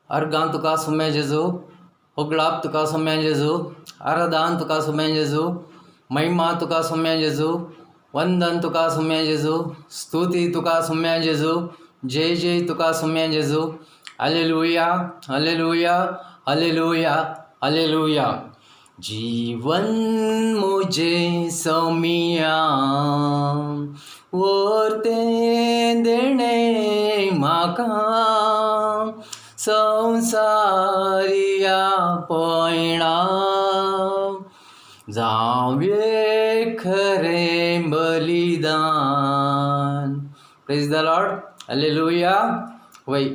अर्गां तुका सुम्या जेजू, होगळाप तुका सुम्या जेजू, आराधान तुका सुम्या जेजू, महिमा तुका सुम्या जेजू, वंदन तुका सुम्या जेजू, स्तुती तुका सुम्या जेजू, जय जय तुका सुम्या जेजू. Hallelujah, hallelujah, hallelujah, hallelujah. जीवन मुझे समिया वर्तें देणें म्हाका, संवसारिया पयणा जावं खरें बलिदान. Praise the Lord, hallelujah. वय,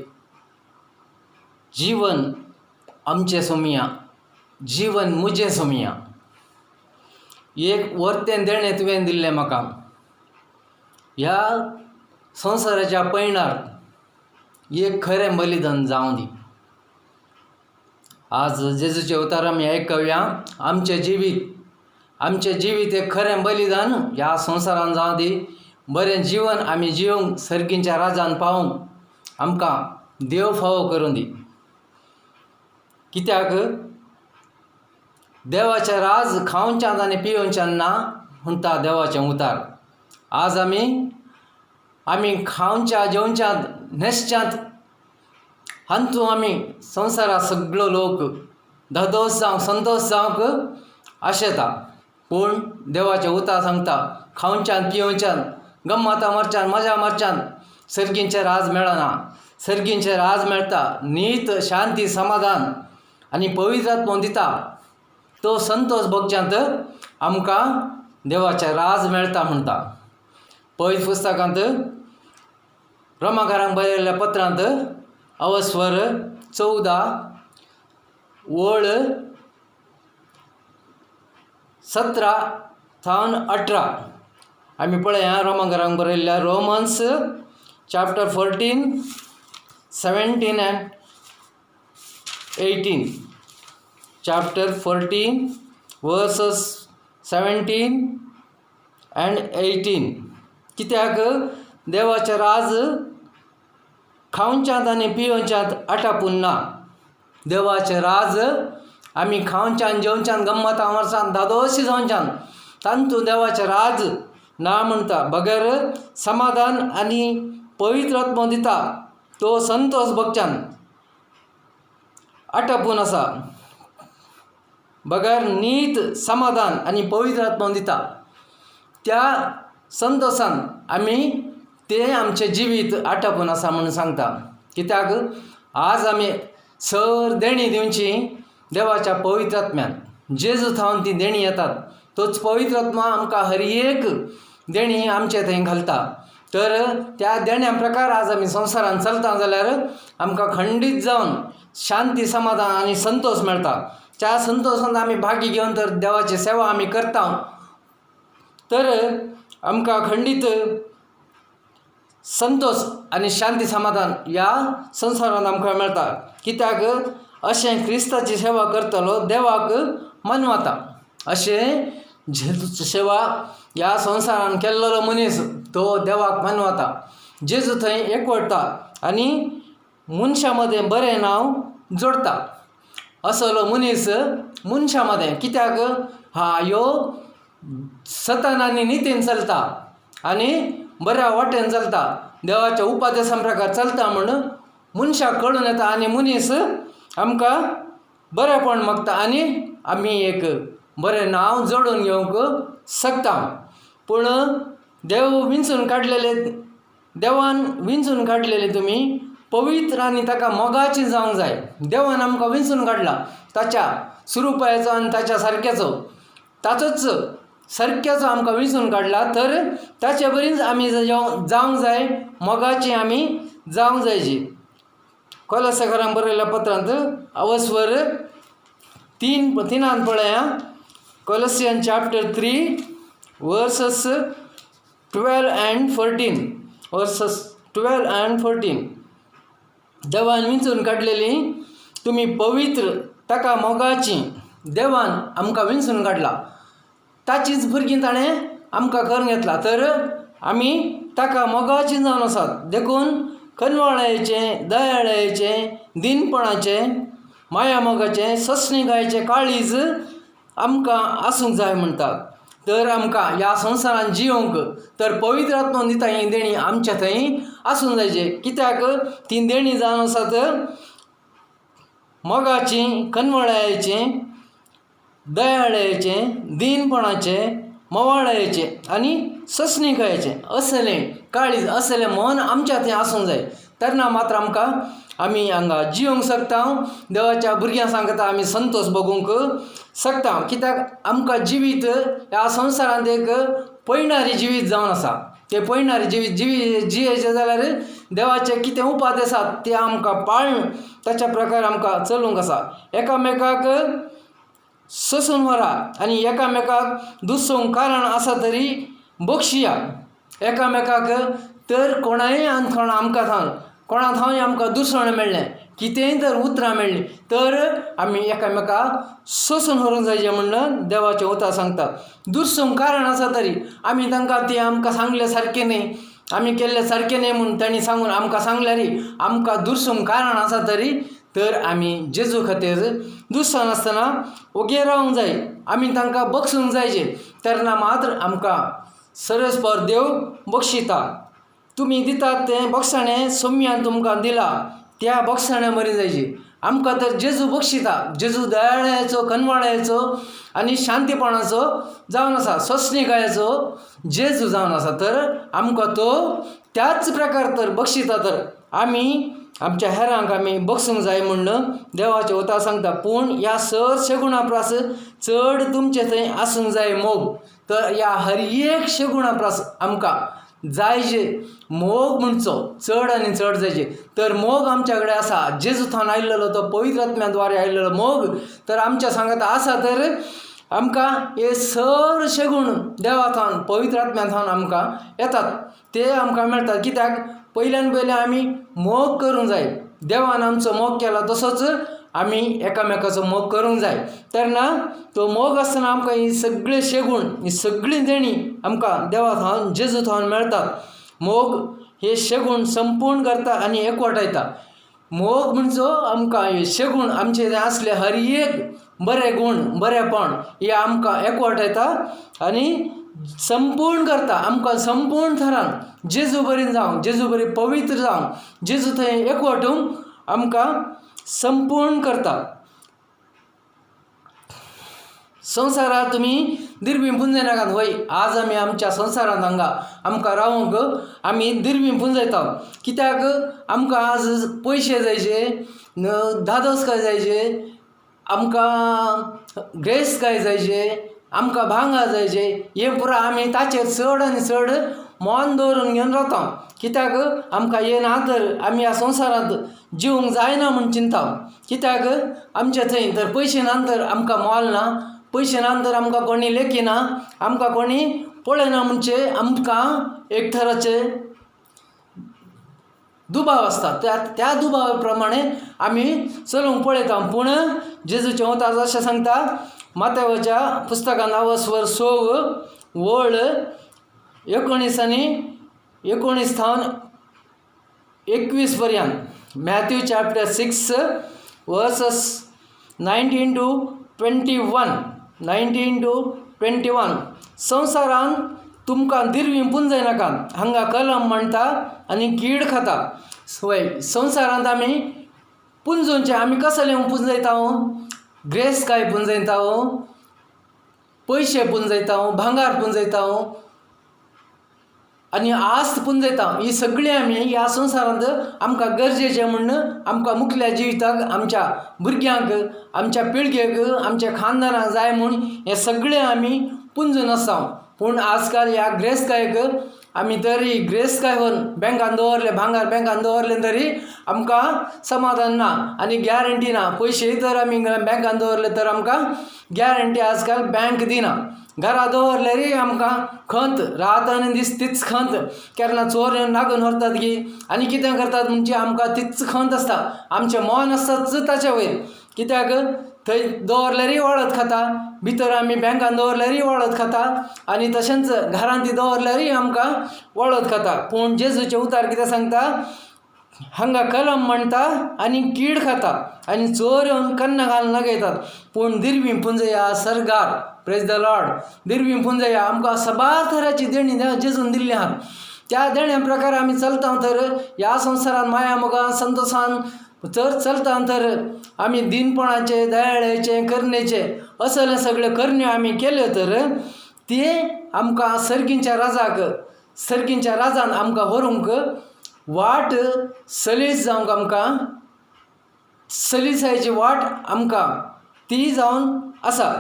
जीवन आमचें सोमया, जीवन मुजें सोमया, एक वर्तें देणें तुवें दिल्लें म्हाका. ह्या संवसाराच्या पयणार एक खरें बलिदान जावं दी. आज जेजूचे उतार आमी आयकया. आमचें जिवीत, आमचें जिवीत एक खरें बलिदान ह्या संवसारान जावं दी. बरें जिवन आमी जिवंक सर्गींच्या राजान पावोवंक आमकां देव फावो करूं दी. कित्याक देवाचें राज खावच्यान आनी पियोवच्यान ना म्हणटा देवाचें उतार. आज आमी आमी खावच्या जेवच्यात न्हेसच्यांत हातूंत आमी संवसारा सगळो लोक धादोस जावंक, संतोश जावंक आशेता. पूण देवाचें उतार सांगता, खावच्यान पियोवच्यान, गम्मतां मारच्यान, मजा मारच्यान सर्गींचें राज मेळना. सर्गींचें राज मेळटा नीत, शांती, समाधान आनी पवित्र आत्मो दिता तो संतोश भोगच्यांत आमकां देवाचें राज मेळटा म्हणटा. पवित्र पुस्तकांत रोमाकारांक बरयल्ल्या पत्रांत अवस्वर 14 वळ 17 थावन 18 आमी पळया. रोमाकारांक बरयल्ल्या, Romans chapter 14, 17 and 18, chapter 14 verses 17 and 18. कित्याक देवाचें राज खावच्यांत आनी पियोवच्यांत आटापून ना. देवाचें राज आमी खावच्यान जेवच्यान, गम्मतां मारच्यान, धादोशी जावच्यान तातूंत देवाचें राज ना म्हणटा. बगर समाधान आनी पवित्र आत्मो दिता तो संतोश भोगच्यान आटापून आसा. बगर नीत, समाधान आनी पवित्र आत्मो दिता त्या संतोशान आमी तें आमचें जिवीत आटापून आसा म्हणून सांगता. कित्याक आज आमी सर देणी दिवची देवाच्या पवित्र आत्म्यान. जेजू थावन ती देणी येतात. तोच पवित्र आत्मा आमकां हर एक देणी आमचे थंय घालता. तर त्या देण्या प्रकार आज आमी संवसारान चलता जाल्यार आमकां खंडीत जावन शांती, समाधान आनी संतोश मेळटा. त्या संतोशान आमी भागी घेवन तर देवाची सेवा आमी करता तर आमकां खंडीत संतोश आनी शांती, समाधान ह्या संवसारांत आमकां मेळटा. कित्याक अशें क्रिस्ताची सेवा करतलो देवाक मनवता. अशें जेजूची सेवा ह्या संवसारान केल्लो मनीस तो देवाक मानवता. जेजू थंय एकवटता आनी मनशां मदें बरें नांव जोडटा असलो मनीस मनशां मदें. कित्याक हा ह्यो सतान आनी नितीन चलता आनी बऱ्या वाटेन चलता, देवाच्या उपदेसा प्रकार चलता म्हूण मनशाक कळून येता आनी मनीस आमकां बरेंपण मागता आनी आमी एक बरें नांव जोडून घेवंक शकता. पूण देव विंचून काडलेले, देवान विंचून काडलेले तुमी पवित्र आनी ताका मोगाची जावंक जाय. देवान आमकां विंचून काडला ताच्या सुरुपायाचो आनी ताच्या सारक्याचो, ताचोच सारक्याचो आमकां विंचून काडला. तर ताचे बरीच आमी जावंक जाय, मोगाची आमी जावंक जायची. कोलसेकारांक बरयल्ल्या पत्रांत अवस्वर 3 3आन पळया. Colossian chapter 3 verses 12 and 14, verses 12 and 14. देवान विंचून काडलेली तुमी पवित्र, ताका मोगाची. देवान आमकां विंचून काडला, ताचीच भुरगीं ताणें आमकां करून घेतला. तर आमी ताका मोगाची जावन आसात. देखून कनवाळायेचें, दयाळायेचें, दिनपणाचें, मायामोगाचें, सोंसणीकायेचें काळीज आमकां आसूंक जाय म्हणटा. तर आमकां ह्या संवसारांत जियोंक तर पवित्र आत्मो दिता ही देणीं आमच्या थंय आसूंक जाय. कित्याक ती देणीं जावन आसात मोगाची, कनवळायेचें, दयाळायेचें, दीनपणाचें, मोवाळायेचें आनी सोंसणीकायेचें. असलें काळीज, असलें मन आमच्या थंय आसूंक जाय. तेन्ना मात्र आमकां आमी हांगा जियोंक शकता, देवाच्या भुरग्यां सांगता आमी संतोश भोगूंक शकता. कित्याक आमकां जिवीत ह्या संवसारांत एक पयणारी जिवीत जावन आसा. तें पयणारी जिवीत जियेचें जाल्यार देवाचे कितें उपाद आसात ते आमकां पाळून ताच्या प्रकार आमकां चलूंक आसा. एकामेकाक सोंसून व्हरा आनी एकामेकाक दुसोंक कारण आसा तरी बक्षया एकामेकाक. तर कोणाय आनी कोणा आमकां थावन कोणा थावन आमकां दुसण मेळ्ळें, कितेंय जर उतरां मेळ्ळीं तर आमी एकामेकाक सोंसून व्हरूंक जाय म्हणून देवाचें उतर सांगता. दुसरूंक कारण आसा तरी आमी तांकां ती आमकां सांगलें सारकें न्ही, आमी केल्लें सारकें न्ही म्हूण तांणी सांगून आमकां सांगल्यार आमकां दुसरूंक कारण आसा तरी तर आमी जेजू खातीर दुसरो नासतना ओगे रावंक जाय, आमी तांकां बक्षूंक जायचे. तेन्ना मात्र आमकां सरस्पर देव बक्षिता. तुमी दितात तें बक्षाणें सोम्यान तुमकां दिलां त्या बक्षाण्या मरी जायची. आमकां तर जेजू बक्षिता. जेजू दयाळाचो, कनवाळ्याचो आनी शांतीपणाचो जावन आसा, सोंसणीकायेचो जेजू जावन आसा. तर आमकां तो त्याच प्रकार तर बक्षिता. तर आमी आमच्या हेरांक आमी बक्षूंक जाय म्हूण देवाचें उतर सांगता. पूण ह्या सर गुणा परस चड तुमचे थंय आसूंक जाय मोग. तर ह्या हर एक शेगुणा परस आमकां जायजे मोग म्हणचो चड आनी चड जायचे. तर मोग आमच्या कडेन आसा, जेजू थावन आयिल्लो तो पवित्र आत्म्या द्वारे आयिल्लो मोग तर आमच्या सांगात आसा. तर आमकां हे सरशे गूण देवा थावन पवित्र आत्म्या थावन आमकां येतात, ते आमकां मेळटात. कित्याक पयल्यान पयलें आमी मोग करूंक जाय. देवान आमचो मोग केला तसोच आमी एकामेकाचो मोग करूंक जाय. तेन्ना तो मोग आसतना आमकां ही सगळे शेगूण, ही सगळीं देणीं आमकां देवा थावन जेजू थावन मेळटात. मोग हे शेगूण संपूर्ण करता आनी एकवटायता. मोग म्हणचो आमकां हे शेगूण आमचे आसले हर एक बरे गूण, बरेपण हे आमकां एकवटायता आनी संपूर्ण करता. आमकां संपूर्ण थरान जेजू बरीन जावंक, जेजू बरी पवित्र जावंक, जेजू थंय एकवटूंक आमकां संपूर्ण करता. संवसारांत तुमी दिर्बी पुंजयनाकात. वय आज आमी आमच्या संवसारांत हांगा आमकां रावंक आमी दिर्बी पुंजयता. कित्याक आमकां आज पयशे जायचे, धादोसकाय जायचे, आमकां ग्रेसकाय जायचे, आमकां भांगर जायचे. हें पुरो आमी ताचेर चड आनी चड मन दवरून घेवन रावता. कित्याक आमकां हें ना तर आमी ह्या संवसारांत जिवंक जायना म्हूण चिंता. कित्याक आमचे थंय तर पयशे ना तर आमकां मोल ना, पयशे ना तर आमकां कोणी लेखिना, आमकां कोणी पळयना म्हणचे आमकां एक थराचे दुबाव आसता. त्या दुबावा प्रमाणे आमी चलूंक पळयता. पूण जेजूचें उतर अशें सांगता मातेवाच्या पुस्तकान आवस्वर 6 वळ 19 आनी 19 थावन 21 पर्यंत, Matthew chapter 6 verses 19 to 21, 19 to 21. संवसारान तुमकां दिर्वी पुंजयनाका, हांगा कलम म्हणटा आनी कीड खाता. वय संवसारांत आमी पुंजोवचें आमी कसलें पुंजयता? ग्रेस काय पुंजयता, पयशे पुंजयता, भांगार पुंजयता आनी आस्त पुंजयता. ही सगळीं आमी ह्या संवसारांत आमकां गरजेचें म्हूण आमकां मुखल्या जिविताक, आमच्या भुरग्यांक, आमच्या पिळगेक, आमच्या खानदानाक जाय म्हूण हें सगळें आमी पुंजून आसता. पूण आजकाल ह्या ग्रेसकायक आमी तरी ग्रेसकाय व्हरून बँकान दवरलें, भांगर बँकान दवरलें तरी आमकां समाधान ना आनी गॅरंटी ना. पयशे तर आमी बँकान दवरले तर आमकां गॅरंटी आजकाल बँक दिना. घरा दवरल्यारय आमकां खंत, रात आनी दीस तीच खंत. केन्ना चोर येवन नागून व्हरतात की आनी कितें करतात म्हणजे आमकां तीच खंत आसता. आमचें मन आसताच ताचे वयर. कित्याक थंय दवरल्यारय वळत खाता, भितर आमी बँकान दवरल्यारय वळत खाता आनी तशेंच घरांत ती दवरल्यारय आमकां वळत खाता. पूण जेजूचें उतार कितें सांगता? हांगा कलम म्हणटा आनी कीड खाता आनी चोर येवन कन्ना घालून नगयतात. पूण दिरवीं पुंजया सर्गार. प्रेज the Lord. दिरवीं पुंजया. आमकां सबार तराची देणी जेजून दिल्ली आहात. त्या देण्या प्रकार आमी चलता तर ह्या संवसारान माया मोगान संतोसान जर चलता तर आमी दिनपणाचे, दयाळेचे, करणेचे असले सगळे करण्यो आमी केल्यो तर ते आमकां सर्गींच्या राजाक, सर्गींच्या राजान आमकां व्हरूंक वाट सलीस जावंक, आमकां सलीसायची वाट आमकां ती जावन आसा.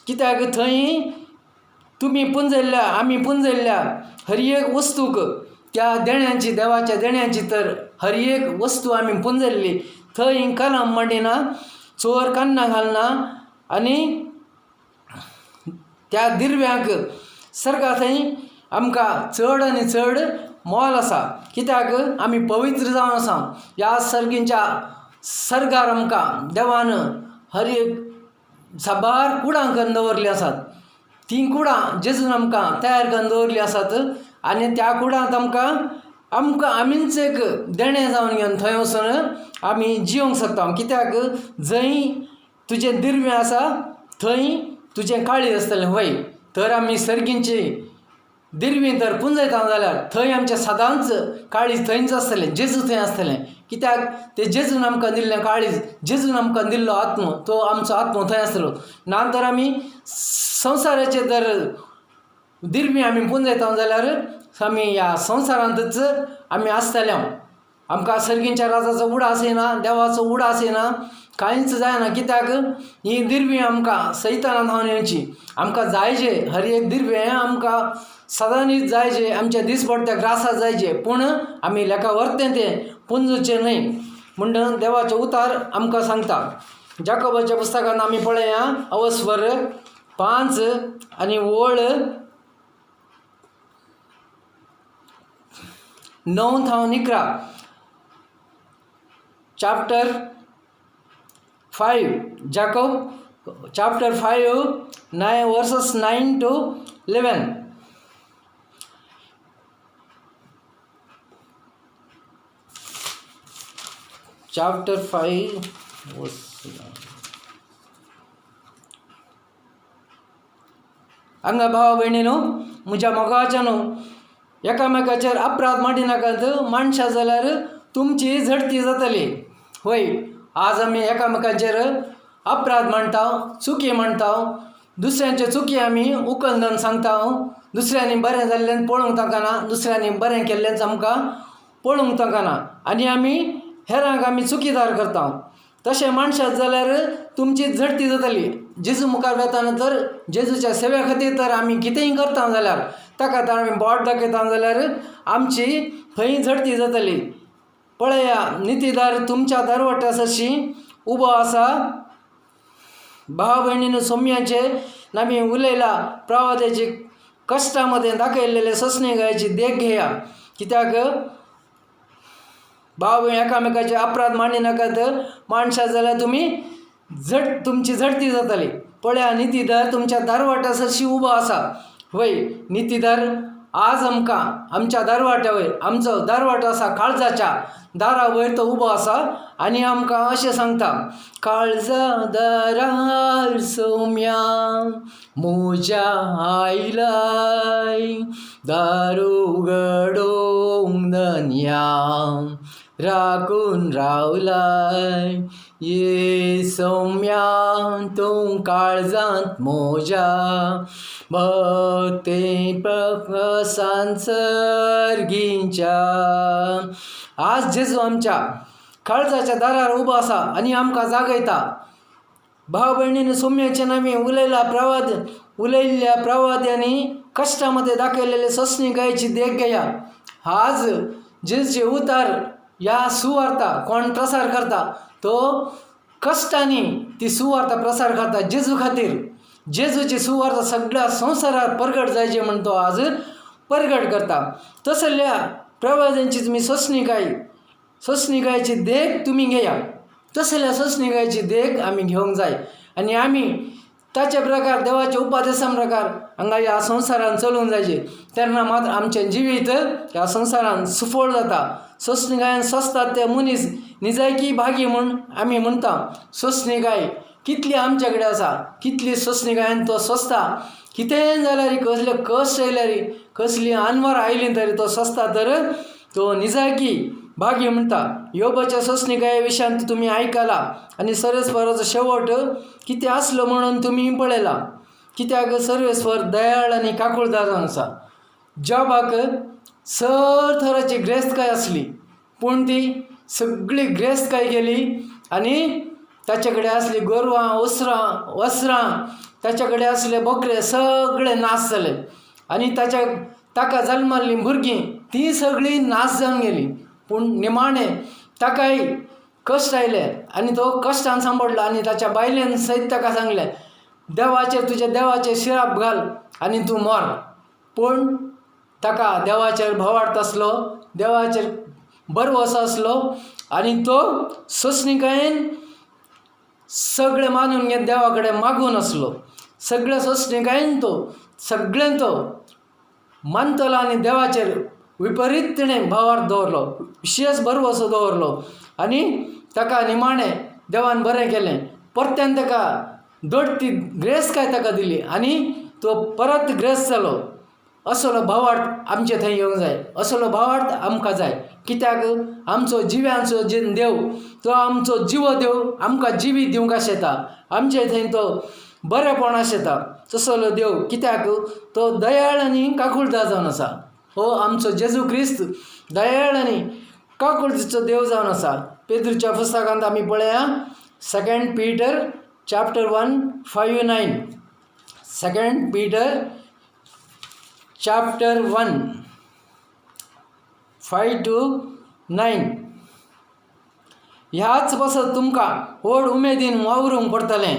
कित्याक थंय तुमी पुंजयल्ल्या, आमी पुंजयल्ल्या हर एक वस्तूक त्या देण्यांची, देवाच्या देण्यांची तर हर एक वस्तू आमी पुंजयल्ली थंय कलम मांडिना, चोर कन्ना घालना आनी त्या दिरव्यांक सर्गा थंय आमकां चड आनी चड मोल आसा. कित्याक आमी पवित्र जावन आसा. ह्या सर्गींच्या सर्गार आमकां देवान हर एक साबार कुडां करून दवरली आसात. तीं कुडां जेजून आमकां तयार करून दवरली आसात आनी त्या कुडांत आमकां आमकां आमीच एक देणें जावन घेवन थंय वचून आमी जियोंक शकता. कित्याक जंय तुजें दिरवें आसा थंय तुजें काळीज आसतलें. वय तर आमी सर्गींची दिरवीं तर पुंजयता जाल्यार थंय आमचें सदांच काळीज थंयच आसतलें, जेजू थंय आसतलें. कित्याक ते जेजून आमकां दिल्लें काळीज, जेजून आमकां दिल्लो आत्मो, तो आमचो आत्मो थंय आसतलो. ना तर आमी संवसाराचे जर दिरवीं आमी पुंजयता जाल्यार आमी ह्या संवसारांतच आमी आसतले. आमकां सर्गींच्या राजाचो उडास येना, देवाचो उडास येना, कांयच जायना. कित्याक ही दिरवीं आमकां सैतानान धांवन येवची. आमकां जायचे हर एक दिरवें आमकां सदांनीच जायचे, आमच्या दिसपडट्या ग्रासा जायचे, पूण आमी लेखा व्हरतें तें पुंजूचें न्हय म्हणून देवाचें उतार आमकां सांगता. जाकोबाच्या पुस्तकान आमी पळया अवस्वर 5 आनी ओळ 9 थावन 11, chapter 5, Jacob chapter 5 9 verses 9 to 11. Chapter 5 verse. हांगा भावा भयणीनो, म्हज्या मोगाच्या न्हू, एकामेकाचेर अपराध मांडिनाकात माणशां जाल्यार तुमची झडती जातली. वय आज आमी एकामेकाचेर अपराध मांडटा, चुकी मांडटा, दुसऱ्यांचे चुकी आमी उखलून सांगता. दुसऱ्यांनी बरें जाल्ल्यान पळोवंक तांकां, दुसऱ्यांनी बरें केल्ल्यान आमकां पळोवंक तांकां आनी आमी हेरांक आमी चुकीदार करता. तशें माणशात जाल्यार तुमची झडती जातली. जेजू मुखार वतना तर जेजूच्या सेवे खातीर तर आमी कितेंय करता जाल्यार ताका तर आमी बोट दाखयता जाल्यार आमची थंय झडती जातली. पळया नितीदार तुमच्या दरवट्या सरशी उबो आसा. भाव भयणीन सोम्याचे आमी उलयला प्रवादाची कश्टां दाखयल्लेले सोंसणीकायेची देख घेया. कित्याक भाव भयण एकामेकाचे अपराध मांडिनाकात माणशां जाल्यार तुमी तुमची झडती जातली. पळया नितीदार तुमच्या दारवाट्या सरशी उबो आसा. वय नितीदार आज आमकां आमच्या दारवाट्या वयर, आमचो दारवाटो आसा काळजाच्या दारा वयर तो उबो आसा आनी आमकां अशें सांगता, काळजा दारार सोम्या म्हज्या आयलाय, दार उगडोवंक धनया राखून रावलाय, ये सौम्या तूं काळजांत म्हज्या भक्ते प्रकासान सर्गींच्या. आज जेजू आमच्या काळजाच्या दारार उबो आसा आनी आमकां जागयता. भाव भयणीन सोम्याचे नांवे उलयला प्रवाद, उलयल्ल्या प्रवाद्यांनी कश्टां मदें दाखयलेले सोंसणीकायेची देख घेया. आज जेजूचे उतार ह्या सुवार्ता कोण प्रसार करता तो कश्टांनी ती सुवार्ता प्रसार करता जेजू खातीर. जेजूची सुवार्ता सगळ्या संवसारार परगट जायचे म्हण तो आज परगट करता. तसल्या प्रवाद्यांची तुमी सोंसणीकायेची देख तुमी घेया. तसल्या सोंसणीकायेची देख आमी घेवंक जाय आनी आमी ताचे प्रकार देवाच्या उपदेसा प्रकार हांगा ह्या संवसारान चलूंक जायचे. तेन्ना मात आमचें जिवीत ह्या संवसारान सुफळ जाता. सोंसणीकायेन सोंसतात ते मनीस निजायकी भागी म्हूण आमी म्हणटा. सोंसणीकाय कितली आमचे कडेन आसा, कितली सोंसणीकायेन तो सोंसता. कितेंय जाल्यार कसले कश्ट येयल्यार, कसली आनवार आयली तरी तो सोंसता तर तो निजायकी भागी म्हणटा. योबाच्या सोंसणीकाये विशयांत तुमी आयकला आनी सर्वेस्पराचो शेवट कितें आसलो म्हणून तुमी पळयला. कित्याक सर्वेस्पर दयाळ आनी काकुळदार जावन आसा. जॉबाक सर थराची ग्रेस्तकाय आसली, पूण ती सगळी ग्रेस्तकाय गेली आनी ताचे कडेन आसली गोरवां, वसरां वस्त्रां, ताचे कडेन आसले बोकरे सगळे नाश जाले आनी ताच्या ताका जल्माल्लीं भुरगीं तीं सगळीं नाश जावन गेलीं. पूण निमाणें ताकाय कश्ट आयले आनी तो कश्टान सांपडलो आनी ताच्या बायलेन सयत ताका सांगलें, देवाचेर तुज्या देवाचेर शिराप घाल आनी तूं मर. पूण ताका देवाचेर भवार्थ आसलो, देवाचेर बरवस आसलो आनी तो सोंसणीकायेन सगळें मानून घेवन देवा कडेन मागून आसलो. सगळें सोंसणीकायेन तो सगळें तो मानतलो आनी देवाचेर विपरीत तिणें भावार्थ दवरलो, विशेश भरवंसो दवरलो आनी ताका निमाणें देवान बरें केलें. परत्यान ताका दोडटी ग्रेस्तकाय ताका दिली आनी तो परत ग्रेस्त जालो. असलो भावार्थ आमचे थंय येवंक जाय, असलो भावार्थ आमकां जाय. कित्याक आमचो जिव्यांचो जे देव तो आमचो जिवो देव आमकां जिवीत दिवंक आशेता, आमचे थंय तो बरेपण आशेता तसलो देव. कित्याक तो दयाळ आनी काकुळदार जावन आसा. हो आमचो जेजू क्रिस्त दयाळ आनी काकुळतीचो देव जावन आसा. पेद्रूच्या पुस्तकांत आमी पळया, 2 Peter chapter 1 5 9, 2 Peter chapter 1 5 to 9. ह्याच पासत तुमकां व्हड उमेदीन वावरूंक पडटलें.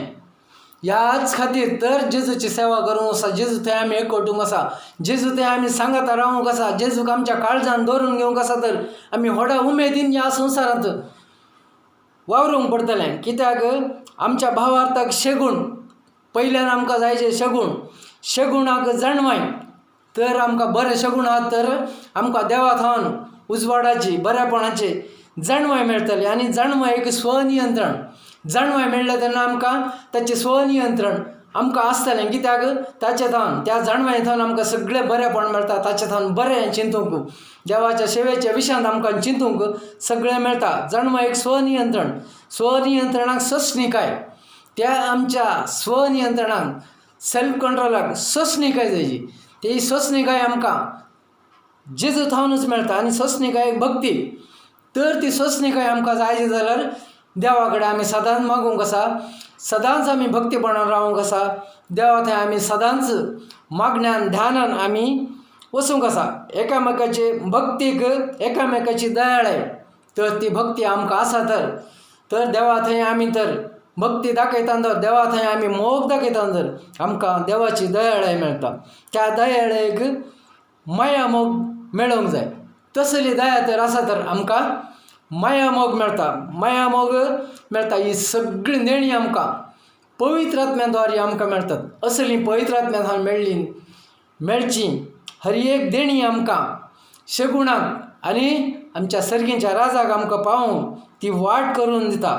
ह्याच खातीर तर जेजूची सेवा करूंक आसा, जेजू थंय आमी एकवटूंक आसा, जेजू थंय आमी सांगाता रावूंक आसा, जेजूक आमच्या काळजान दवरून घेवंक आसा. तर आमी व्हडा उमेदीन ह्या संवसारांत वावरूंक पडटलें. कित्याक आमच्या भावार्थाक शेगूण पयल्यान आमकां जाय जें शेगूण, शेगुणाक जाणवाय तर आमकां बरें शेगूण आहा तर आमकां देवा थावन उजवाडाची बऱ्यापणाची जाणवाय मेळटली. आनी जाणवाय एक स्वनियंत्रण, जाणवाय मेळ्ळें तेन्ना आमकां ताचें स्वनियंत्रण आमकां आसतलें. कित्याक ताचे थावन त्या जाणवाये थावन आमकां सगळें बरेंपण मेळटा, ताचे थावन बरें चिंतूंक देवाच्या सेवेच्या विशयांत आमकां चिंतूंक सगळें मेळटा. जाणवाय एक स्वनियंत्रण, स्वनियंत्रणाक सोंसणीकाय, त्या आमच्या स्वनियंत्रणाक सेल्फ कंट्रोलाक सोंसणीकाय जायची. ती सोंसणीकाय आमकां जेजू थावनूच मेळटा. आनी सोंसणीकाय भक्ती, तर ती सोंसणीकाय आमकां जाय जाल्यार देवा कडेन आमी सदांच मागूंक आसा, सदांच आमी भक्तीपणान रावूंक आसा, देवा थंय आमी सदांच मागण्यान ध्यानान आमी वचूंक आसा. एकामेकाचे भक्तीक एकामेकाची दयाळाय तर ती भक्ती आमकां आसा तर तर देवा थंय आमी तर भक्ती दाखयता तर देवा थंय आमी मोग दाखयता तर आमकां देवाची दयाळाय मेळटा. त्या दयाळायक माया मोग मेळोवंक जाय. तसली दया तर आसा तर आमकां माया मोग मेळटा, माया मोग मेळटा. ही सगळी नेणी आमकां पवित्र आत्म्या आमकां मेळटात. असली पवित्र आत्म्या मेळ्ळी मेळची हर एक देणी आमकां शेगुणाक आनी आमच्या सर्गीच्या राजाक आमकां पावोवंक ती वाट करून दिता.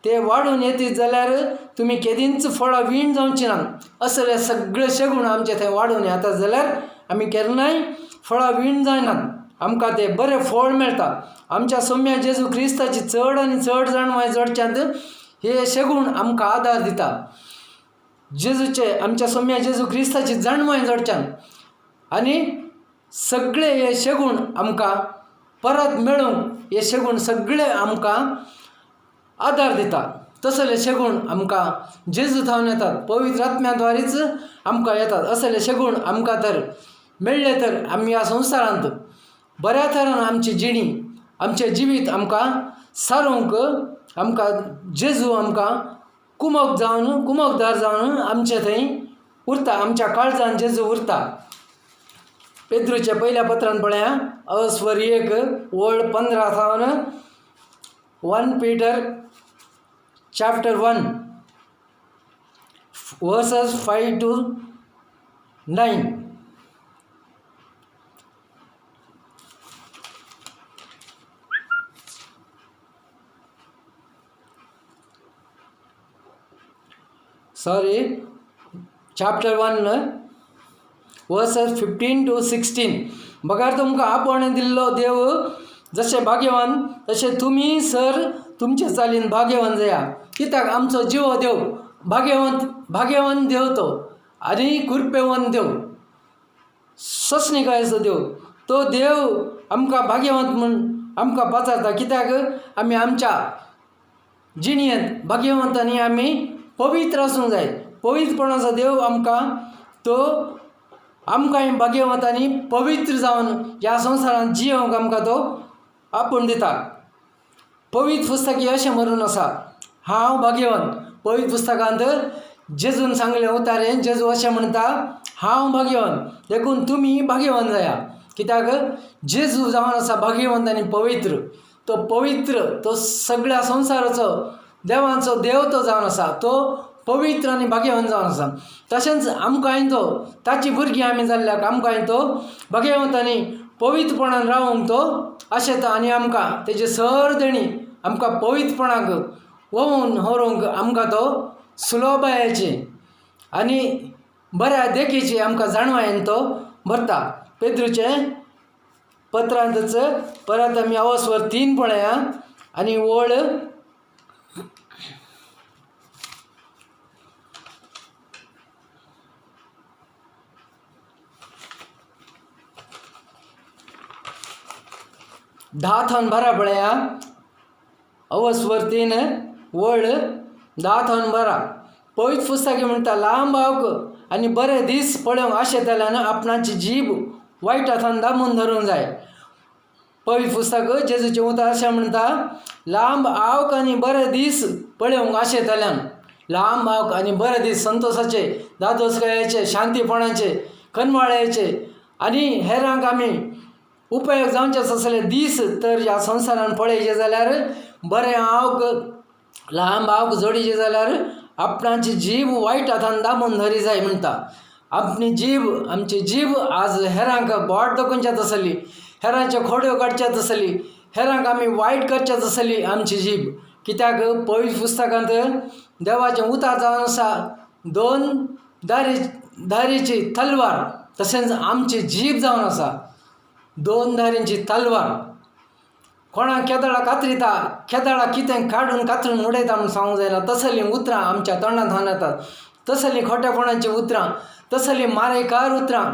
ते वाडून येतीत जाल्यार तुमी केदींच फळां वीण जावची ना. असले सगळे शेगूण आमचे थंय वाडून येता जाल्यार आमी केन्नाय फळां वीण जायनात, आमकां ते बरें फळ मेळटा. आमच्या सोम्या जेजू क्रिस्ताची चड आनी चड जाणवाय जोडच्यांत हे शेगूण आमकां आदार दिता. जेजूचे आमच्या सोम्या जेजू क्रिस्ताची जाणवाय जोडच्यान आनी सगळे हे शेगूण आमकां परत मेळूंक हे शेगूण सगळे आमकां आदार दिता. तसले शेगूण आमकां जेजू थावन येतात, पवित्र आत्म्या द्वारीच आमकां येतात. असले शेगूण आमकां तर मेळ्ळे तर आमी ह्या संवसारांत बऱ्या तरान आमची जिणी आमचें जिवीत आमकां सारोवंक आमकां जेजू आमकां कुमक जावन कुमकदार जावन आमचे थंय उरता, आमच्या काळजान जेजू उरता. पेद्रूच्या पयल्या पत्रान पळया अस्वर 1 ओळ 15 थावन 1 Peter chapter 1 verses 5 to 9. Sorry, chapter 1 verses 15 to 16. बगर तुमकां आपोवणें दिल्लो देव जशें भाग्यवान तशें तुमी सर तुमचे चालीन भाग्यवान जाया. कित्याक आमचो जिवो देव भाग्यवंत, भाग्यवान देव तो आनी कृपेवन देव, सोंसणीकायेचो देव. तो देव आमकां भाग्यवंत म्हूण आमकां पाचारता. कित्याक आमी आमच्या जिणयेंत भाग्यवंत आनी आमी पवित्र आसूंक जाय. पवित्रपणाचो देव आमकां तो आमकांय भाग्यवंत आनी पवित्र जावन ह्या संवसारांत जियोवंक आमकां तो आपोवन दिता. पवित्र पुस्तक हें अशें बरोवन आसा, हांव भाग्यवंत. पवित्र पुस्तकांत जेजून सांगलें उतारें, जेजू अशें म्हणटा, हांव भाग्यवंत देखून तुमी भाग्यवंत जाया. कित्याक जेजू जावन आसा भाग्यवंत आनी पवित्र. तो पवित्र, तो सगळ्या संवसाराचो देवांचो देव तो जावन आसा. तो पवित्र आनी भाग्यवंत जावन आसा. तशेंच आमकांय तो ताची भुरगीं आमी जाल्ल्याक आमकांय तो भाग्यवंत आनी पवित्रपणान रावंक तो आशेता आनी आमकां तेजे सर देणी आमकां पवित्रपणाक व्होवन व्हरूंक आमकां तो सुलभायेचे आनी बऱ्या देखीचे आमकां जाणवायेन तो भरता. पेद्रूचें पत्रांतच परत आमी अवस्वर 3 पळया आनी ओळ 10 थावन 12 पळया. अवस्वर 3 वळ 10 थावन 12. पवित्र पुस्तक म्हणटा, लांब आवक आनी बरे दीस पळोवंक आशेताल्यान आपणाची जीब वायट हातान दामून धरूंक जाय. पवित्र पुस्तक जेजूचें उतर अशें म्हणटा, लांब आवक आनी बरे दीस पळोवंक आशेताल्यान, लांब आवक आनी बरे दीस संतोशाचे, दादोसकायेचे, शांतीपणाचे, कनवाळ्याचे आनी हेरांक आमी उपयोग जावचे आसले दीस तर ह्या संवसारान पळयचे जाल्यार बरें आवक लांब आवक जोडीचे जाल्यार आपणाची जीब वायट हातान दामून धरी जाय म्हणटा. आपली जीब, आमची जीब आज हेरांक बोट दाखोवच्यात आसली, हेरांच्यो खोड्यो काडच्यात आसली, हेरांक आमी वायट करच्यात आसली आमची जीब. कित्याक पवित्र पुस्तकांत देवाचें उतार जावन आसा, 2 धारीची तलवार, तशेंच आमची जीब जावन आसा 2 धारींची तलवार. कोणाक केदळा कातरिता, केदळा कितें काडून कातरून उडयता म्हूण सांगूंक जायना. तसलीं उतरां आमच्या तोंडांत थावन येतात, तसलीं खोटेपणाचीं उतरां, तसलीं मारेकार उतरां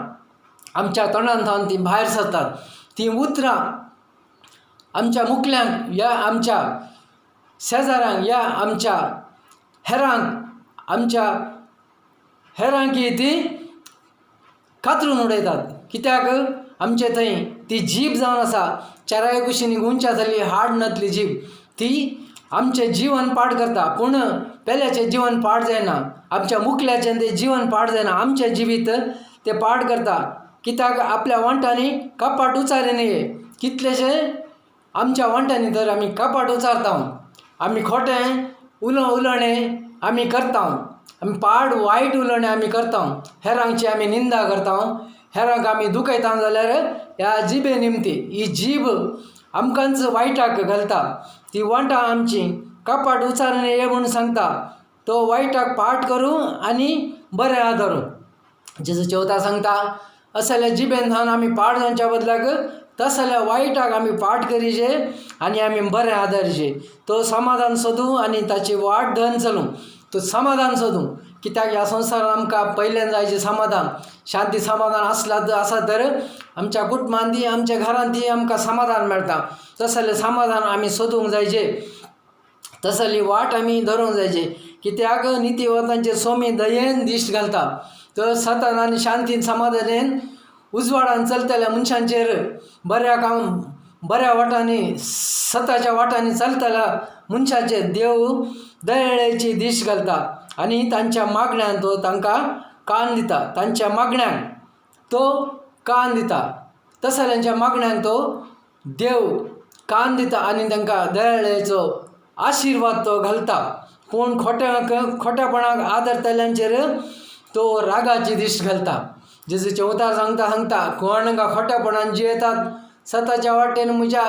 आमच्या तोंडांत थावन तीं भायर सरतात. तीं उतरां आमच्या मुकल्यांक या आमच्या शेजाऱ्यांक या आमच्या हेरांक, आमच्या हेरांकी ती कातरून उडयतात. कित्याक आमचे थंय ती जीब जावन आसा, चाराय कुशींनी गुंच्या जाली हाड नातली जीब, ती आमचें जिवन पाड करता. पूण पेल्याचें जिवन पाड जायना, आमच्या मुकल्याचें तें जिवन पाड जायना, आमचें जिवीत तें पाड करता. कित्याक आपल्या वांटांनी कपाट उचारी न्ही. कितलेशे आमच्या वांटांनी तर आमी कपाट उचारता, आमी खोटें उलोवणें आमी करता, आमी पाड वायट उलोवणें आमी करता, हेरांची आमी निंदा करता, हेरांक आमी दुखयता जाल्यार ह्या जिबे निमती ही जीब आमकांच वायटाक घालता. ती वांटां आमची कपाट उचारून ये म्हूण सांगता, तो वायटाक पाट करूं आनी बरें आदरूं. जेजू चवथा सांगता, असल्या जिबेन जावन आमी पाड जावच्या बदलाक तसल्या वायटाक आमी पाट करीचे आनी आमी बरें आदरचे. तो समाधान सोदूं आनी ताची वाट धन चलूं. तो समाधान सोदूं, कित्याक ह्या संवसारान आमकां पयल्यान जायचें समाधान, शांती समाधान आसला आसा तर आमच्या कुटुंबांत ती आमच्या घरांत ती आमकां समाधान मेळटा. तसलें समाधान आमी सोदूंक जायचें, तसली वाट आमी धरूंक जायची. कित्याक नितीवंतांचे सोमी दयेन दिश्ट घालता, तर सतान आनी शांतीन समाधानेन उजवाडान चलतल्या मनशांचेर बऱ्या काम बऱ्या वाटांनी सताच्या वाटांनी चलतल्या मनशाचेर देव दयाळेची दिश्ट घालता आनी तांच्या मागण्यांक तो तांकां कान दिता. तांच्या मागण्यांक तो कान दिता, तसल्यांच्या मागण्यांक तो देव कान दिता आनी तांकां दयाळेचो आशिर्वाद तो घालता. पूण खोट्यापणाक आदरतल्यांचेर तो रागाची दिश्ट घालता. जेजूचें उतार सांगता सांगता कोण खोट्यापणान जियेतात, सताच्या वाटेन म्हज्या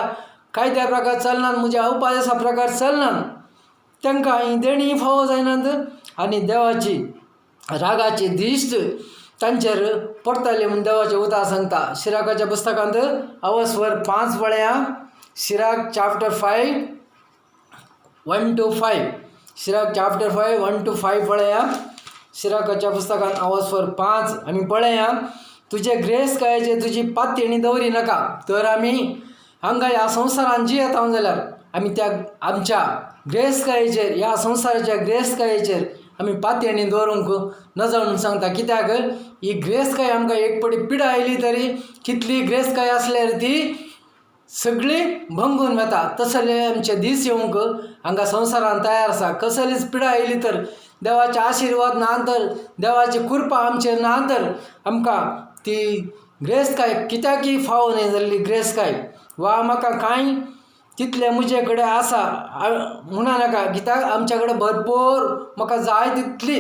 कायद्या प्रकार चलनात, म्हज्या उपादेसा प्रकार चलनात, तांकां ही देणी फावो जायनात आनी देवाची रागाची दिश्ट तांचेर पडटली म्हूण देवाचें उतर सांगता. शिराकाच्या पुस्तकांत अवस्वर 5 पळया, Sirach chapter 5 1 to 5, Sirach chapter 5 1 to 5 पळया. शिराकाच्या पुस्तकांत अवस्वर 5 आमी पळया, तुजे ग्रेस्तकायेचेर तुजी पातयेणी दवरी नाका. तर आमी हांगा ह्या संवसारान जियेता जाल्यार आमी त्या आमच्या ग्रेस्तकायेचेर, ह्या संवसाराच्या ग्रेस्तकायेचेर आमी पातयेणी दवरूंक नजो म्हूण सांगता. कित्याक ही ग्रेस्तकाय आमकां एक पटी पिडा आयली तरी कितली ग्रेस्तकाय आसल्यार ती सगळी भंगून वता. तसले आमचे दीस येवंक हांगा संवसारान तयार आसा. कसलीच पिडा आयली तर देवाचे आशिर्वाद ना तर, देवाची कृपा आमचेर ना तर आमकां ती ग्रेस्तकाय कित्याकय फावो न्हय जाल्ली ग्रेस्तकाय वा म्हाका कांय तितलें म्हजे कडेन आसा म्हणा नाका. कित्याक आमच्या कडेन भरपूर म्हाका जाय तितली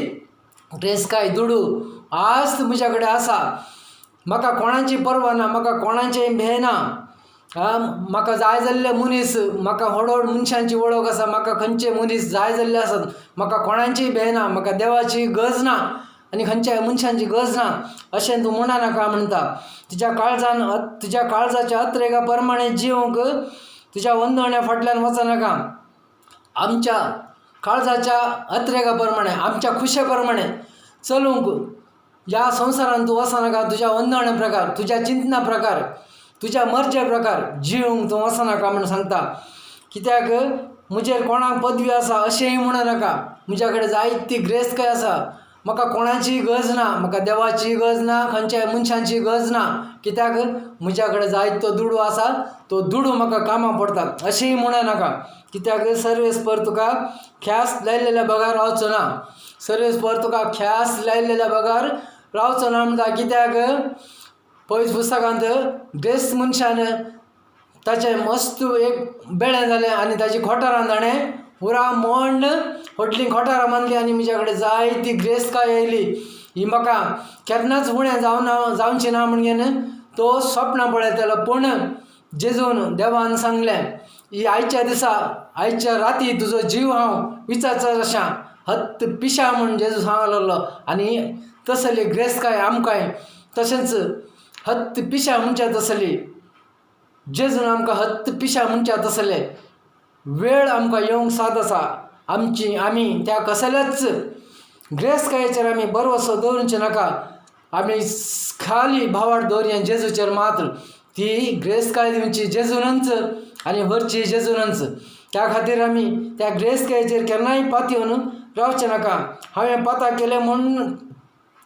ग्रेस्तकाय दुडू आस्त म्हज्या कडेन आसा, म्हाका कोणाची पर्वा ना, म्हाका कोणाचें भें ना, म्हाका जाय जाल्ले मनीस, म्हाका व्हड व्हड मनशांची वळख आसा, म्हाका खंयचे मनीस जाय जाल्ले आसात, म्हाका कोणाची भें ना, म्हाका देवाची गरज ना आनी खंयच्याय मनशांची गरज ना अशें तूं म्हणा नाका म्हणटा. तुज्या काळजान तुज्या काळजाच्या अत्रेगा प्रमाणे जिवंक तुज्या वंदवण्या फाटल्यान वचनाका. आमच्या काळजाच्या अत्रेगा प्रमाणे, आमच्या खुशे प्रमाणे चलूंक ह्या संवसारान तूं वचनाका. तुज्या वंदवण्या प्रकार, तुज्या चिंतना प्रकार, तुज्या मर्जे प्रकार जिवंक तूं वचनाका म्हूण सांगता. कित्याक म्हजेर कोणाक पदवी आसा अशेंय म्हणू नाका. म्हज्या कडेन जायती ग्रेस्तकाय आसा, म्हाका कोणाची गरज ना, म्हाका देवाची गरज ना, खंयच्याय मनशांची गरज ना. कित्याक म्हज्या कडेन जायतो दुडू आसा, तो दुडू म्हाका कामाक पडटा अशेंय म्हणू नाका. कित्याक सर्वेस्पर तुका ख्यास्त लायलेल्या बगर रावचो ना, सर्वेस्पर तुका ख्यास्त लायलेल्या बगर रावचो ना म्हणटा. कित्याक पयस पुस्तकांत ग्रेस्त मनशान ताचें मस्त एक बेळें जालें आनी ताची खोटारान ताणें पुरा मण्ण व्हडलीं खोटारां बांदलीं आनी म्हज्या कडेन जायती ग्रेस्तकाय आयली, ही म्हाका केन्नाच उणें जावना जावचें ना म्हूण घेवन तो सपनां पळयतालो. पूण जेजून देवान सांगलें, ही आयच्या दिसा आयच्या राती तुजो जीव हांव विचारचो अशें हत्त पिशा म्हूण जेजू सांगलेलो. आनी तसली ग्रेस्तकाय आमकांय तशेंच हत्त पिशा म्हणच्या तसली जेजून आमकां हत्त पिशा म्हणच्या तसले वेळ आमकां येवंक साद आसा. आमची आमी त्या कसल्याच ग्रेस्तकायेचेर आमी बरवसो दवरूचे नाका. आमी खाली भावार्थ दवरया जेजूचेर मात्र, ती ग्रेस्तकाय दिवची जेजूनच आनी व्हरची जेजूनच. त्या खातीर आमी त्या ग्रेस्तकायेचेर केन्नाय पातयेवन रावचें नाका. हांवें पाताक केलें म्हूण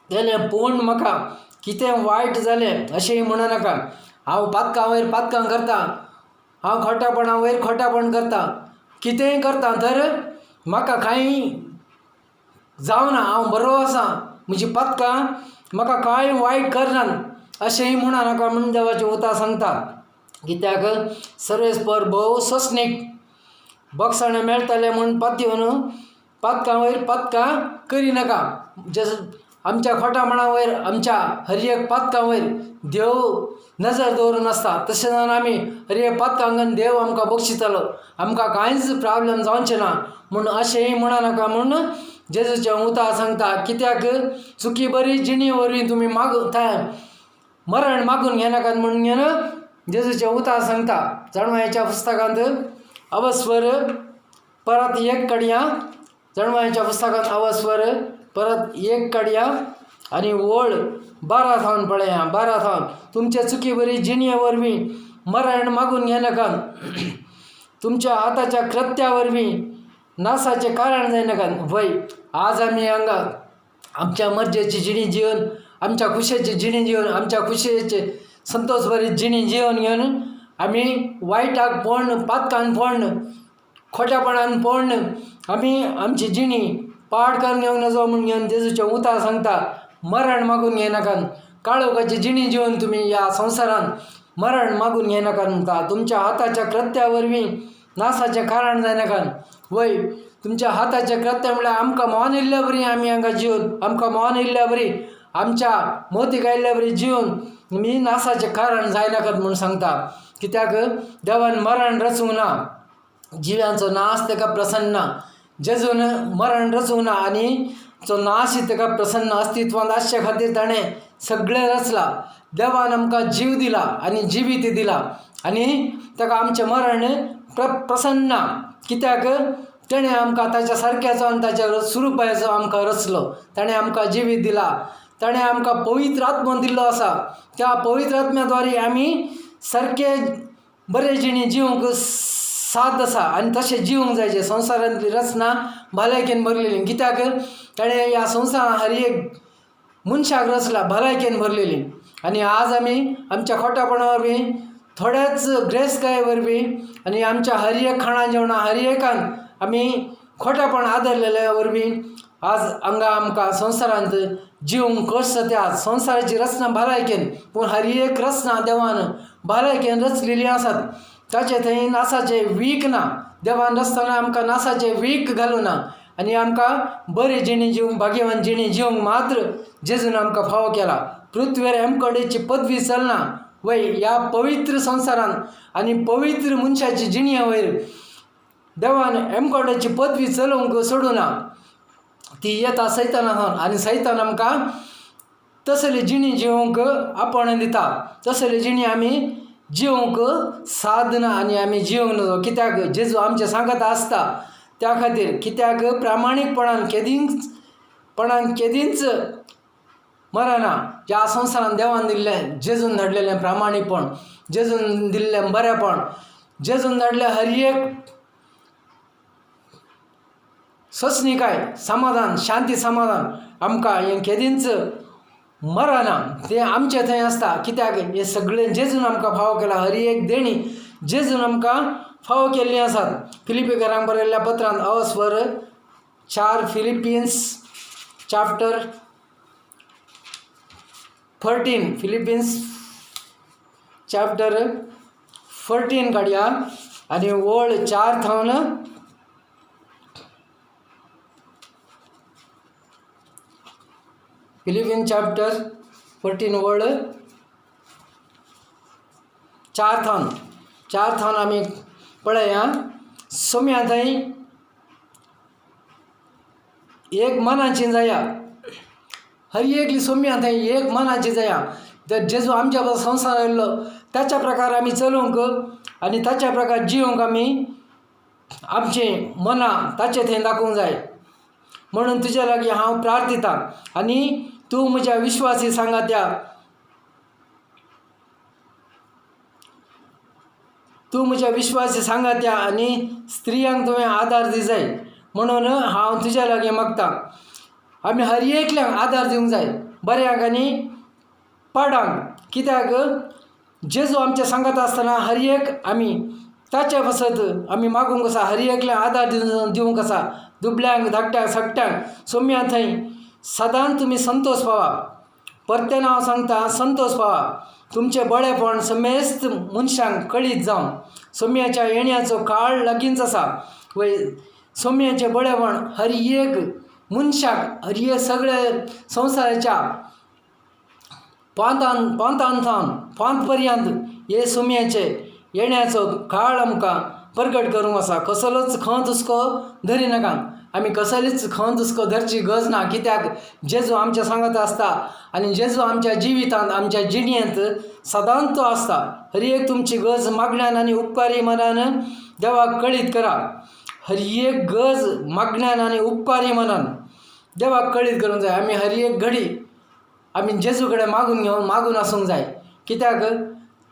केलें पूण म्हाका कितें वायट जालें अशेंय म्हणू नाका. हांव पातकां वयर पातकां करता, हांव खोट्यापणा वयर खोट्यापण करता, कितेंय करता तर म्हाका कांय जावना, हांव बरो आसा, म्हजी पातकां म्हाका कांय वायट करनात अशेंय म्हणू नाका म्हूण देवाचें उतर सांगता. कित्याक सर्वेस्पर भोव सोंसणीक बक्षाणां मेळटलें म्हूण पातयेवन पातकां वयर पातकां करिनाका. जस आमच्या खोटापणा वयर आमच्या हर एक पातकां वयर देव नजर दवरून आसता, तशें जावन आमी हर एक पातकांक देव आमकां बक्षितलो, आमकां कांयच प्रोब्लम जावचें ना म्हूण अशेंय म्हणू नाका म्हूण जेजूचें उतर सांगता. कित्याक चुकी बरी जिणे वरवीं तुमी मरण मागून घेनाकात म्हूण घेवन जेजूचें उतर सांगता. जाणवायेच्या पुस्तकांत अवस्वर परत एक काडया, जाणवायेच्या पुस्तकांत अवस्वर परत एक काडया आनी ओळ 12 थावन पळया, 12 थावन तुमचे चुकी बरी जिणे वरवीं मरण मागून घेनाकात, तुमच्या हाताच्या कृत्या वरवीं नासाचें कारण जायनाकात. वय आज आमी हांगा आमच्या मर्जेची जिणी जिवन, आमच्या खुशेची जिणी जिवन, आमच्या खुशयेचे संतोश बरी जिणी जिवन घेवन आमी वायटाक पडून, पातकान पडून, खोट्यापणान पडून आमी आमची जिणी पाड करून घेवंक नजो म्हूण घेवन जेजूचें उतर सांगता. मरण मागून घेनाकात, काळोखाची जिणी जिवन तुमी ह्या संवसारान मरण मागून घेनाकात म्हणटा. तुमच्या हाताच्या कृत्या वरवीं नासाचें कारण जायनाकात. वय तुमच्या हाताच्या कृत्या म्हळ्यार आमकां मोन इल्ल्या बरी आमी हांगा जिवन, आमकां मोन इल्ल्या बरी आमच्या मोतीक आयिल्ल्या बरी जिवन तुमी नासाचें कारण जायनाकात म्हूण सांगता. कित्याक देवान मरण रचूंक ना, जिव्यांचो नाश ताका प्रसन्न ना. जेजून मरण रचूंक ना आनी जो नाश ताका प्रसन्न अस्तित्वांत आसचे खातीर ताणें सगळें रचलां. देवान आमकां जीव दिला आनी जिवीत दिला आनी ताका आमचें मरण प्रसन्न ना, कित्याक तेणें आमकां ताच्या सारक्याचो आनी ताच्या स्वरुपाचो आमकां रचलो. ताणें आमकां जिवीत दिला, ताणें आमकां पवित्र आत्मो दिल्लो आसा. त्या पवित्र आत्म्या द्वारे आमी सारके बरे जिणी जिवंक साद आसा आनी तशें जिवंक जाय. संवसारांतली रचना भलायकेन भरलेली, कित्याक ताणें ह्या संवसारांत हर एक मनशाक रचला भलायकेन भरलेली. आनी आज आमी आमच्या खोटेपणा वरवीं, थोड्याच ग्रेस्तकाये वरवीं आनी आमच्या हर एक खाणा जेवणा हर एकान आमी खोटेपण आदरलेल्या वरवीं आज हांगा आमकां संवसारांत जिवंक कश्ट जाता. संवसाराची रचना भलायकेन, पूण हर एक रचना देवान भलायकेन रचलेली आसात. ताचे थंय नासाचें वीख ना. देवान रचतना आमकां नासाचें वीख घालूं ना आनी आमकां बरी जिणी जिवंक, भाग्यवान जिणी जिवंक मात्र जेजून आमकां फावो केला. पृथ्वीर एमकोडेची पदवी चलना वय ह्या पवित्र संवसारान आनी पवित्र मनशाची जिणये वयर देवान एमकोडाची पदवी चलोवंक सोडूं ना. ती येता सैताना सावन आनी सैतान आमकां तसली जिणी जिवंक आपोवणें दिता. तसली जिणी आमी जिवंक सादना आनी आमी जिवंक नजो, कित्याक जेजू आमचें सांगत आसता. त्या खातीर कित्याक प्रामाणीकपणान केदींचपणान केदींच मरना. ह्या संवसारान देवान दिल्लें जेजून धाडलेलें प्रामाणीकपण, जेजून दिल्लें बरेंपण, जेजून धाडलें हर एक सोंसणीकाय, समाधान, शांती, समाधान आमकां हें केदींच मरना. तें आमचें थंय आसता, कित्याक हें सगळें जेजून आमकां फावो केलां. हर एक देणी जेजून आमकां फावो केल्लीं आसात. फिलिपीकरांक बरयल्ल्या पत्रान अवस्वर 4, फिलिपिन्स चॅप्टर 14, फिलिपिन्स चॅप्टर 14 काडया आनी वळ 4 थावन फिलिपीन चॅप्टर 14 वळ 4 थावन, 4 थावन आमी पळया. सोम्या थंय एक मनाची जाया, हर एकली सोम्या थंय एक मनाची जाया. तर जेजू आमच्या बरोबर संवसार आयिल्लो ताच्या प्रकार आमी चलूंक आनी ताच्या प्रकार जिवंक आमी आमचीं मनां ताचे थंय दाखोवंक जाय. म्हणून तुज्या लागीं हांव प्रार्थितां आनी तूं म्हज्या विश्वासी सांगात्या, तूं म्हज्या विश्वासी सांगात्या आनी स्त्रियांक तुवें आदार दी जाय. म्हणून हांव तुज्या लागीं मागतां आमी हर एकल्यांक आदार दिवंक जाय, बऱ्यांक आनी पाडांक. कित्याक जेजू आमच्या सांगत आसतना हर एक आमी ताचे पासत आमी मागूंक आसा, हर एकल्यांक आदार दिवंक आसा. दुबल्यांक, धाकट्यांक, सट्ट्यांक सोम्या थंय सदांच तुमी संतोश पावा. परतें हांव सांगता, संतोश पावा. तुमचें बरेपण समेस्त मनशांक कळीत जावं. सोम्याच्या येण्याचो काळ लागींच आसा. वय सोम्याचें बरेपण हर एक मनशाक, हर एक सगळे संवसाराच्या पांतान पांतान थावन पांत पर्यंत हे सोम्याचे येण्याचो काळ आमकां परगट करूंक आसा. कसलोच खंत हुस्को धरी नाका. आमी कसलीच खंत हुस्को धरची गरज ना, कित्याक जेजू आमच्या सांगत आसता आनी जेजू आमच्या जिवितांत, आमच्या जिणेंत सदांच तो आसता. हर एक तुमची गरज मागण्यान आनी उपकारी मनान देवाक कळीत करा. हर एक गरज मागण्यान आनी उपकारी मनान देवाक कळीत करूंक जाय. आमी हर एक घडी आमी जेजू कडेन मागून घेवन मागून आसूंक जाय, कित्याक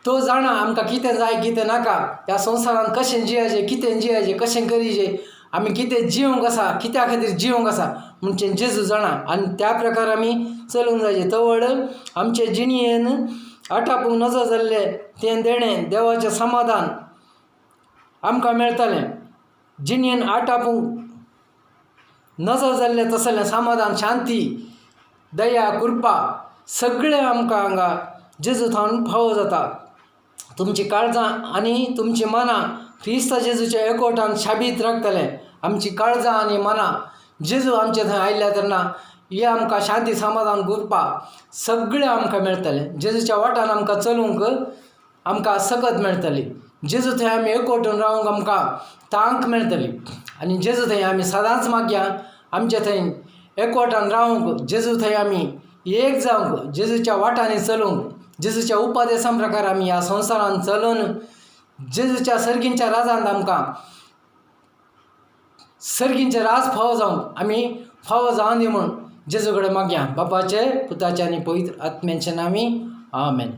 तो जाणा आमकां कितें जाय कितें नाका, ह्या संवसारांत कशें जियेचें, कितें जियेचें, कशें करीचें, आमी कितें जिवंक आसा, कित्या खातीर जिवंक आसा म्हणजे जेजू जाणा. आनी त्या प्रकार आमी चलूंक जाय. तवळ आमचे जिणयेन आटापूंक नजो जाल्लें तें देणें देवाचें समाधान आमकां मेळटलें. जिणयेन आटापूंक नजो जाल्लें तसलें समाधान, शांती, दया, कृपा सगळें आमकां हांगा जेजू थावन फावो जाता. तुमची काळजां आनी तुमचीं मनां क्रिस्ता जेजूच्या एकवटान शाबीत राखतलें. आमची काळजां आनी मनां जेजू आमचे थंय आयल्या तेन्ना हें आमकां शांती, समाधान, कृपा सगळें आमकां मेळटलें. जेजूच्या वाटान आमकां चलूंक आमकां सकत मेळटली. जेजू थंय आमी एकवटून रावंक आमकां तांक मेळटली. आनी जेजू थंय आमी सदांच मागया आमचे थंय एकवटान रावंक, जेजू थंय आमी एक जावंक, जेजूच्या वाटांनी चलूंक, जेजूच्या उपदेसा प्रकार आमी ह्या संवसारान चलून जेजूच्या सर्गींच्या राजान आमकां सर्गींचे राज फावो जावंक आमी फावो जावन दी म्हूण जेजू कडेन मागया. बापाचे, पुताचे आनी पवित्र आत्म्याचे नामी, आमेन.